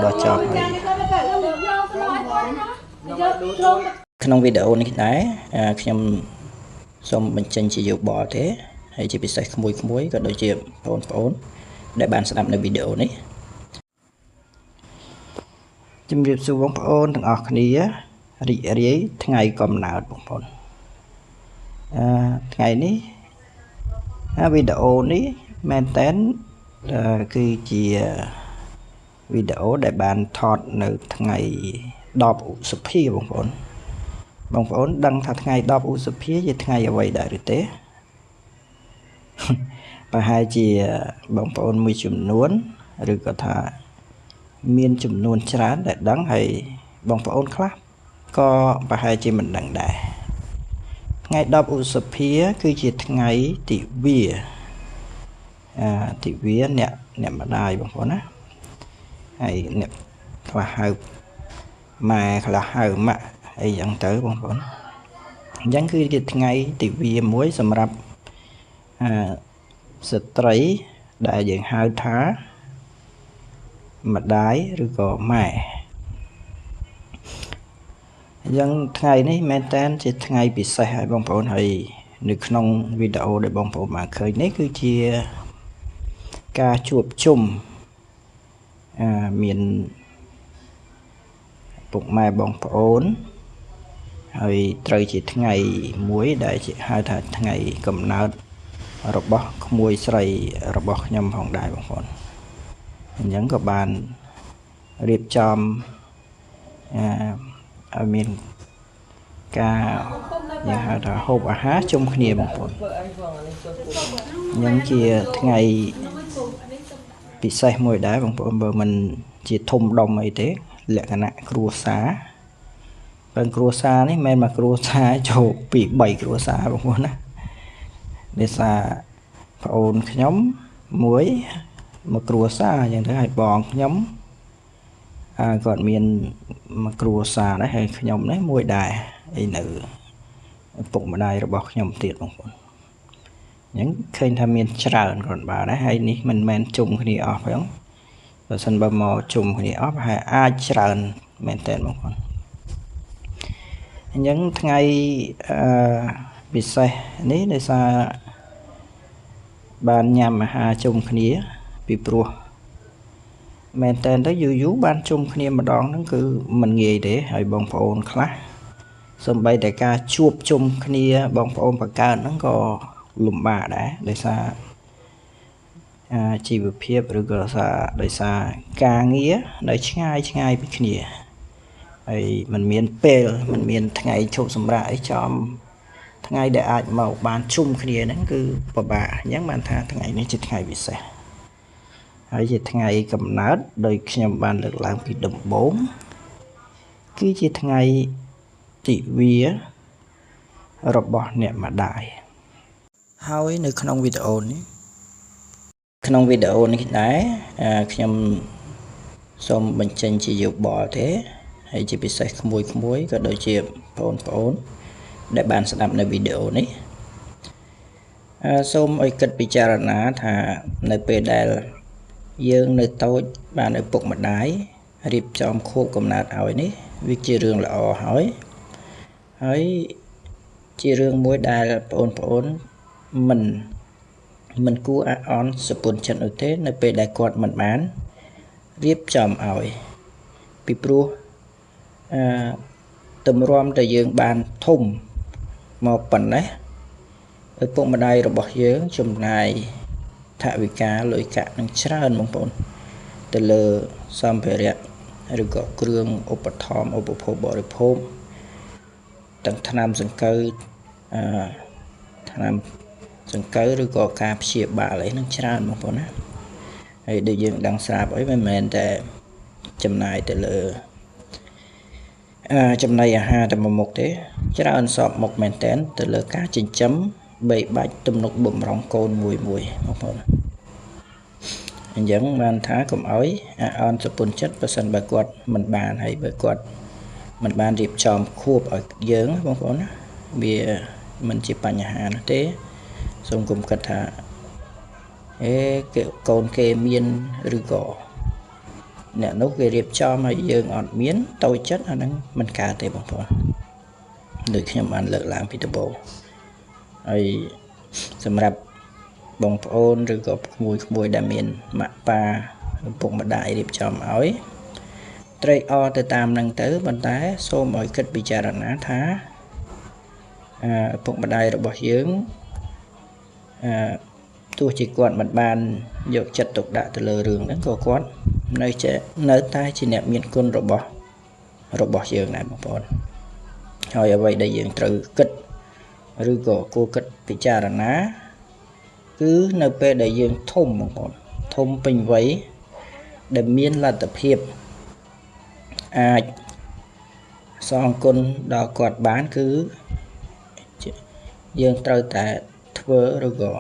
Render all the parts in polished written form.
ដល់ចប់ហើយក្នុងវីដេអូនេះដែរខ្ញុំសូមបញ្ចេញជាយោបល់ទេហើយជាពិសេសក្មួយៗក៏ដូចជាបងប្អូនដែលបានស្ដាប់នៅវីដេអូនេះជំរាបសួរបងប្អូនទាំងអស់គ្នារីករាយថ្ងៃកំណើតបងប្អូនថ្ងៃនេះវីដេអូនេះមែនតើគឺជាវីដេអូដែលបានថតនៅថ្ងៃ10ឧសភាបងប្អូនបងប្អូនដឹងថាថ្ងៃ10ឧសភាជាថ្ងៃអ្វីដែរឬទេប្រហែលជាបងប្អូនមួយចំនួនឬក៏ថាមានចំនួនច្រើនដែលដឹងហើយបងប្អូនខ្លះក៏ប្រហែលជាមិនដឹងដែរថ្ងៃ10ឧសភាគឺជាថ្ងៃទិវាទិវាអ្នកម្ដាយបងប្អូនណាហើយអ្នកខ្លះហៅម៉ែខ្លះហៅម៉ាក់អីចឹងទៅបងប្អូនអញ្ចឹងគឺជាថ្ងៃទិវាមួយសម្រាប់ស្ត្រីដែលយើងហៅថាម្ដាយឬក៏ម៉ែអញ្ចឹងថ្ងៃនេះមែនតើជាថ្ងៃពិសេសហើយបងប្អូនហើយនៅក្នុងវីដេអូដែលបងប្អូនបានឃើញនេះគឺជាការជួបជុំមានពុកម៉ែបងប្អូនហើយត្រូវជាថ្ងៃមួយដែលជាហៅថាថ្ងៃកំណើតរបស់ក្មួយស្រីរបស់ខ្ញុំផងដែរបងប្អូនអញ្ចឹងក៏បានរៀបចំឲ្យមានការយើងហៅថាហូបអាហារជុំគ្នាបងប្អូនអញ្ចឹងជាថ្ងៃពិសេសមួយដែរបងប្អូនបើមិនជាធំដុំអីទេលក្ខណៈគ្រួសារបើគ្រួសារនេះមិនមែនមកគ្រួសារចូលពី3គ្រួសារបងប្អូនណាដោយសារប្អូនខ្ញុំមួយមកគ្រួសារអញ្ចឹងទៅឲ្យបងខ្ញុំគាត់មានមកគ្រួសារដែរហើយខ្ញុំនេះមួយដែរអីនៅពុកម្ដាយរបស់ខ្ញុំទៀតបងប្អូនអញ្ចឹងឃើញថាមានច្រើនគ្រាន់បើដែរហើយនេះមិនមែនជុំគ្នាអស់ផងបើសិនបើមកជុំគ្នាអស់ប្រហែលអាចច្រើនមែនតើបងប្អូនអញ្ចឹងថ្ងៃពិសេសនេះដោយសារបានញ៉ាំអាហារជុំគ្នាពីព្រោះមែនតើទៅយូរយូរបានជុំគ្នាម្ដងហ្នឹងគឺមិនងាយទេហើយបងប្អូនខ្លះសំបីតែការជួបជុំគ្នាបងប្អូនបង្កើតហ្នឹងក៏លំបាកដែរដោយសារជីវភាពឬក៏ដោយសារការងារនៅឆ្ងាយឆ្ងាយពីគ្នាហើយมันមានពេលมันមានថ្ងៃឈប់សម្រាកអីចំថ្ងៃដែលអាចមកបានជុំគ្នាហ្នឹងគឺពិបាកអញ្ចឹងបានថាថ្ងៃនេះជាថ្ងៃពិសេសហើយជាថ្ងៃកំណើតដោយខ្ញុំបានលើកឡើងពីដំបូងគឺជាថ្ងៃទិវារបស់អ្នកម្ដាយហើយនៅក្នុងវីដេអូនេះដែរខ្ញុំសូមបញ្ចេញជាយោបល់ទេហើយជាពិសេសក្មួយៗក៏ដូចជាបងប្អូនដែលបានស្ដាប់នៅវីដេអូនេះសូមឲ្យគិតពិចារណាថានៅពេលដែលយើងនៅតូចបានឪពុកម្ដាយរៀបចំខួបកំណើតឲ្យនេះវាជារឿងល្អហើយហើយជារឿងមួយដែលបងប្អូនមិនគួរអន់សពន់ចិត្តនោះទេនៅពេលដែលគាត់មិនបានរៀបចំឲ្យពីព្រោះទម្រាំតែយើងបានធំមកប៉ុណ្ណេះឪពុកម្ដាយរបស់យើងចំណាយថវិកាលុយកាក់នឹងច្រើនបងប្អូនទៅលើសម្ភារៈឬក៏គ្រឿងឧបត្ថម្ភឧបភោគបរិភោគទាំងថ្នាំសង្កូវថ្នាំសង្កូវឬក៏ការព្យាបាលអីនឹងច្រើនបងប្អូនណាហើយដូចយើងដឹងស្រាប់អីមិនមែនតែចំណាយទៅលើចំណីអាហារតែមួយមុខទេច្រើនសពមុខមែនតើទៅលើការចិញ្ចឹមបីបាច់ទំនុកបំរុងកូនមួយមួយបងប្អូនអញ្ចឹងបានថាកុំឲ្យអន់សពន់ចិត្តបើសិនបើគាត់មិនបានហើយបើគាត់មិនបានរៀបចំខួបឲ្យយើងបងប្អូនណាវាមិនជាបញ្ហានោះទេសូមកុំគិតថា គេកូនគេមានឬក៏ អ្នកនោះគេរៀបចំឲ្យយើងអត់មានតូចចិត្តអាហ្នឹងមិនកើតទេបងប្អូនដូចខ្ញុំបានលើកឡើងពីដំបូងហើយសម្រាប់បងប្អូនឬក៏ក្មួយៗដែលមានម៉ាក់ប៉ាឪពុកម្ដាយរៀបចំឲ្យត្រេកអរទៅតាមនឹងទៅប៉ុន្តែសូមឲ្យគិតពិចារណាថាឪពុកម្ដាយរបស់យើងទោះជាគាត់មិនបានយកចិត្តទុកដាក់ទៅលើរឿងហ្នឹងក៏គាត់នៅតែជាអ្នកមានគុណរបស់យើងដែរបងប្អូនហើយអ្វីដែលយើងត្រូវគិតឬក៏គួរគិតពិចារណាគឺនៅពេលដែលយើងធំបងប្អូនធំពេញវ័យដែលមានលទ្ធភាពអាចសងគុណដល់គាត់បានគឺយើងត្រូវតែធ្វើឬក៏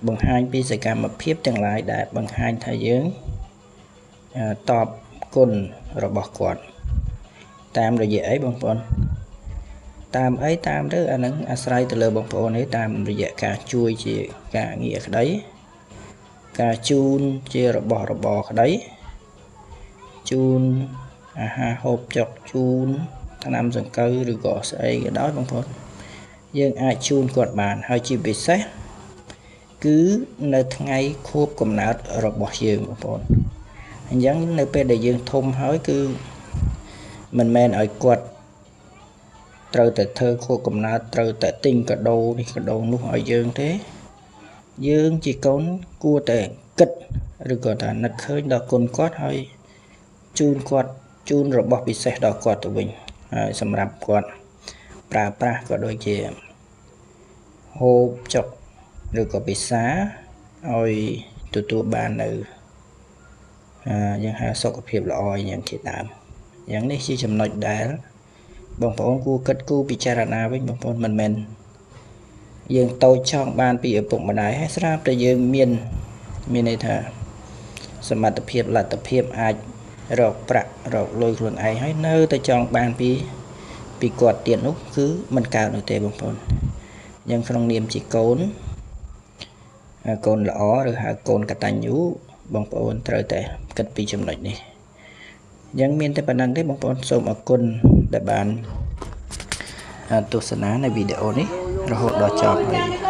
បង្ហាញពីសកម្មភាពទាំងឡាយដែលបង្ហាញថាយើងតបគុណរបស់គាត់តាមរយៈអីបងប្អូនតាមអីតាមទៅអានឹងអាស្រ័យទៅលើបងប្អូនឯងតាមរយៈការជួយជាការងារក្តីការជូនជារបស់របរក្តីជូនអាហារហូបចុកជូនថ្នាំសង្កូវឬក៏ស្អីក៏ដោយបងប្អូនយើងអាចជូនគាត់បានហើយជាពិសេសគឺនៅថ្ងៃខួបកំណើតរបស់យើងបងប្អូនអញ្ចឹងនៅពេលដែលយើងធំហើយគឺមិនមែនឲ្យគាត់ត្រូវតែធ្វើខួបកំណើតត្រូវតែទិញកាដូនេះកាដូនោះឲ្យយើងទេយើងជាកូនគួរតែគិតឬក៏ថានឹកឃើញដល់គុណគាត់ហើយជូនគាត់ជូនរបស់ពិសេសដល់គាត់ទៅវិញហើយសម្រាប់គាត់ប្រើប្រាស់ក៏ដូចជាហូបចុកឬក៏ពិសាឲ្យទទួលបាននៅយើងហៅសុខភាពល្អយ៉ាងជាដើមយ៉ាងនេះជាចំណុចដែលបងប្អូនគួរគិតគូរពិចារណាវិញបងប្អូនមិនមែនយើងតូចចង់បានពីឪពុកម្ដាយហើយស្រាប់តែយើងមានន័យថាសមត្ថភាពលទ្ធភាពអាចរកប្រាក់រកលុយខ្លួនឯងហើយនៅតែចង់បានពីគាត់ទៀតនោះគឺមិនកើតនោះទេបងប្អូនយ៉ាងក្នុងនាមជាកូនល្អឬហៅកូនកតញ្ញូបងប្អូនត្រូវតែគិតពីចំណុចនេះយ៉ាងមានតែប៉ុណ្្នឹងទេបងប្អូនសូមអរគុណដែលបានទស្សនានៅវីដេអូនេះរហូតដល់ចប់ហើយ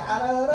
Stop.